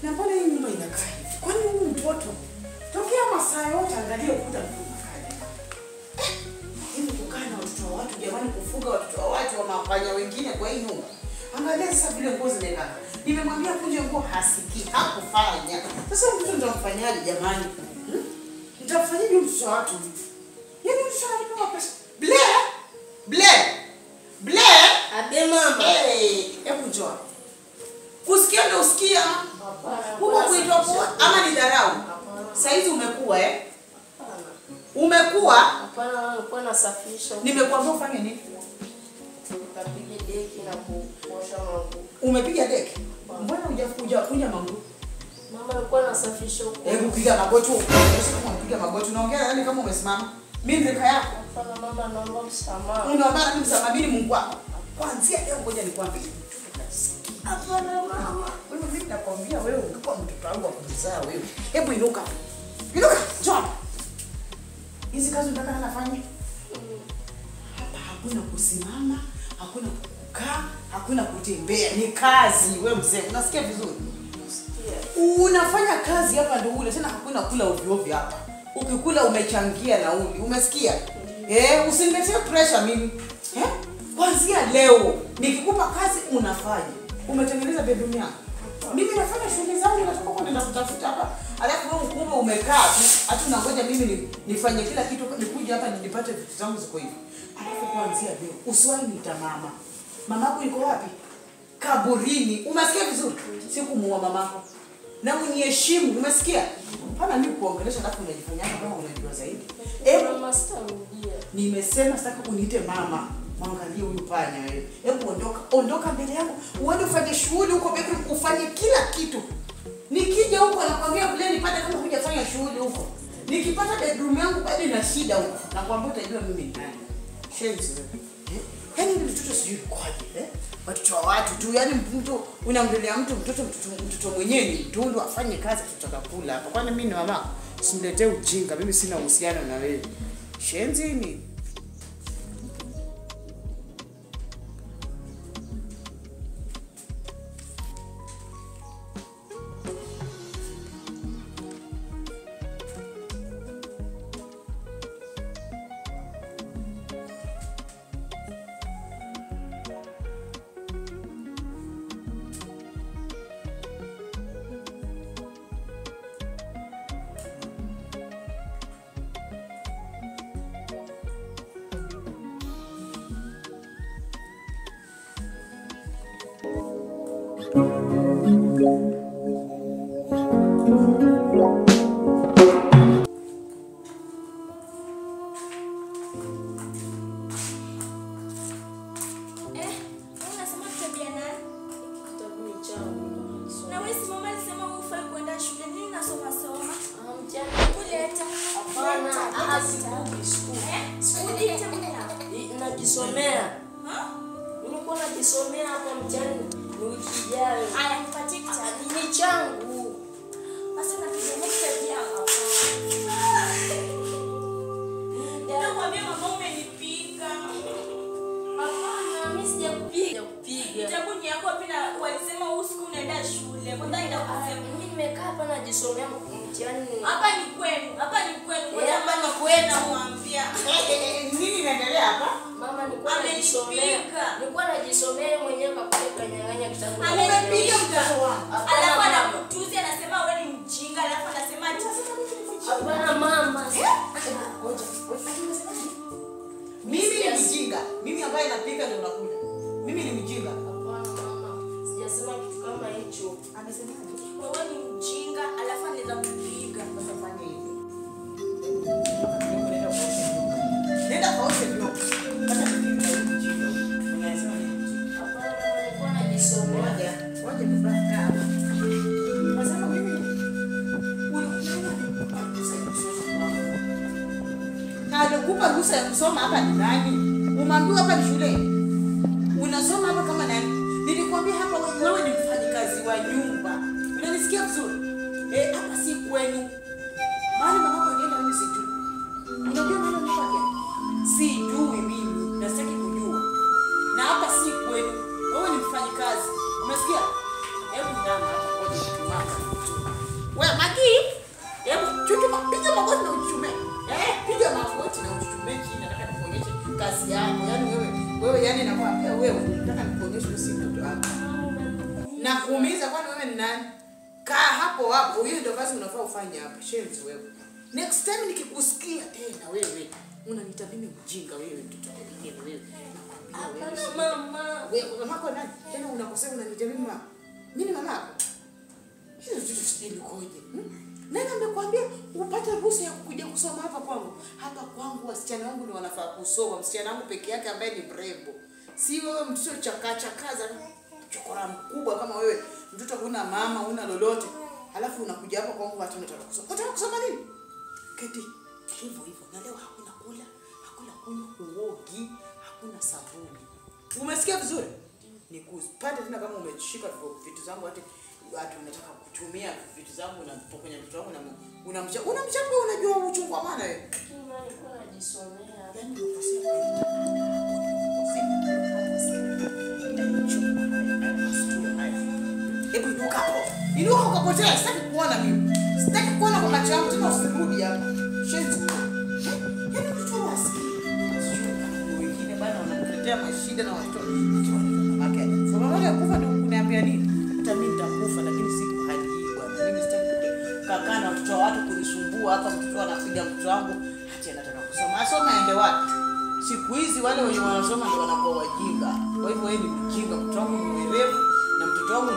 Na mbona hii nyumba inakaa hivi? Kwani huyu mtoto tokea masaa yote angalia ukuta mkuu. Hivi kukaa na watoto wa watu jamani, kufuga watoto wa watu wa mafanya wengine kwa hii nyumba. Angalia sasa vile nguo zimekaa. Nimemwambia kunje nguo hasikii, hakufanya. Sasa mtoto nitamfanyaje jamani? Nitamfanyaje mtoto wa watu? Yaani mtoto ananipa pesa. Blair! Blair! Blair! Abe mama. Hey, hebu njoo. Kusikia ndio usikia. Huko kuitwa kwa ama ni dharau? Saizi umekuwa eh? Hapana. Umekuwa? Hapana, nilikuwa nasafisha. Nimekuambia ufanye nini? Nikapiga deki na kuosha manguo. Umepiga deki? Mbona hujakunja manguo? Mama, nilikuwa nasafisha huko. Hebu piga magoti huko. Usiku unapiga magoti unaongea yani kama umesimama. Mimi ni rika yako. Hapana mama, naomba msamaha. Unaomba mimi msamaha? Mimi ni Mungu wako. Kuanzia leo ngoja nikwambie. Hapana mama. Wewe mimi nakwambia wewe ungekuwa mtoto wangu wa kuzaa wewe. Hebu inuka. Inuka, njoo. Hizi kazi unataka nafanye? Hapa hakuna kusimama, hakuna kukaa, hakuna kutembea. Ni kazi wewe mzee. Unasikia vizuri? Nasikia. Unafanya kazi hapa ndio ule. Tena hakuna kula ovyo ovyo hapa. Ukikula umechangia nauli. Umesikia? Usiniletee pressure mimi. Kuanzia leo nikikupa kazi unafanya. Umetengeneza bedroom yako. Mimi nafanya shughuli zangu, natoka huko nenda kutafuta hapa. Alafu wewe kumbe umekaa tu, hata unangoja mimi nifanye kila kitu nikuje hapa nipate vitu zangu ziko hivi. Alafu kuanzia leo usiwahi niita mama. Mamako yuko wapi? Kaburini. Umesikia vizuri? Sikumuua mamako. Na uniheshimu, umesikia? Hapana mimi kuongelesha alafu unajifanya kama unajua zaidi. Mama sitarudia. Nimesema sitaki uniite mama. Mwangalie huyu panya wewe. Hebu ondoka, ondoka mbele yangu. Uende ufanye shughuli huko bedroom, ufanye kila kitu. Nikija huko nakwambia vile nipate kama hujafanya shughuli huko. Nikipata bedroom yangu bado ina shida huko. Nakwambia utajua mimi ni nani. Shenzi wewe. Yaani mtoto sijui kwaje eh? Watoto wa watu tu, yaani mtu unamlelea mtu mtoto mwenyewe ni mtundu afanye kazi tutaka kula hapa. Kwani mimi ni mama? Usiniletee ujinga, mimi sina uhusiano na wewe. Shenzi ni Najisomea. Nilikuwa najisomea hapa mtihani ni wiki ijayo. Aya, nipatie kitabu. Ni changu. Sasa napigania kitabu yangu. Nitakwambia mama umenipiga. Hapana, mimi sijakupiga. Kitabu ni yako pia walisema usiku unaenda shule. Kwanza nitakusema mimi nimekaa hapa najisomea mtihani. Hapa ni kwenu. Hapa ni kwenu. Hapa ni kwenu namwambia. Nini inaendelea hapa? Mama nilikuwa najisomea. Nilikuwa najisomea mwenyewe kakuja kanyang'anya kitabu. Amepiga mtoto wangu. Alafu anakutusi anasema wewe ni mjinga, alafu anasema hapana mama. Ngoja. Mimi ni mjinga. Mimi ambaye napika ndio nakula. Mimi ni mjinga. Hapana mama. Sijasema kitu kama hicho. Amesemaje? Wewe ni mjinga, alafu anaweza kupiga. Sasa fanya hivi. Nenda kaoshe vyombo. Sasa mimi ni mjinga. Unasema ni mjinga. Hapana, nilikuwa najisomea. Ngoja nifanye hapa. Nasema mimi alikupa ruhusa ya kusoma hapa ni nani? Umeambiwa hapa ni shule. Unasoma hapa kama nani? Nilikwambia hapa wewe ni mfanyikazi wa nyumba. Unanisikia vizuri? Hapa si kwenu. Mahali mamako alienda mimi sijui. Unajua mahali mamako alienda? Sijui mimi, na sitaki kujua. Na hapa si kwenu. Wewe ni mfanyikazi. Umesikia? Na kuumiza kwani wewe ni nani? Kaa hapo hapo. Hiyo ndio kazi unafaa ufanye hapa. Shenzi wewe. Next time nikikusikia tena wewe unaniita mimi mjinga wewe mtoto wewe wewe. Nakwambia wewe. Mama. Wewe mamako nani? Tena unakosea unaniita mimi mama. Mimi ni mamako. Hizo vitu sijui nikoje. Nani amekwambia upate ruhusa ya kuja kusoma hapa kwangu? Hapa kwangu wasichana wangu ni wanafaa kusoma. Msichana wangu peke yake ambaye ni mrembo. Si wewe mtoto chakachakaza chokora mkubwa kama wewe. Mtoto huna mama, huna lolote. Halafu unakuja hapa kwangu watu unataka kusoma. Unataka kusoma nini? Keti hivyo hivyo. Na leo hakuna kula, hakuna kunywa, uogi, hakuna sabuni. Umesikia vizuri? Nikupate tena kama umeshika vitu zangu hata watu unataka kutumia vitu zangu na kupokonya mtoto wangu na unamchapa unajua uchungu wa maana wewe. Mimi nilikuwa najisomea. Yaani ukosea. Hebu inuka hapo. Inuka ukapotea, sitaki kuona mimi. Sitaki kuona kwa macho yangu tena usirudi hapa. Shenzi. Yaani mtoto wasikii. Wengine bana wanakuletea mashida na watoto. Mamake. So mamake akufa ndio kuniambia nini? Hata mimi nitakufa lakini si kwa hali hii bwana. Mimi sitaki kukaa na watoto wa watu kunisumbua hapa. Mtoto anapiga mtoto wangu hati anataka kusoma. Asome aende wapi? Siku hizi wale wenye wanasoma ndio wanakuwa wajinga. Kwa hivyo yeye ni mjinga, mtoto wangu ni mwerevu na mtoto wangu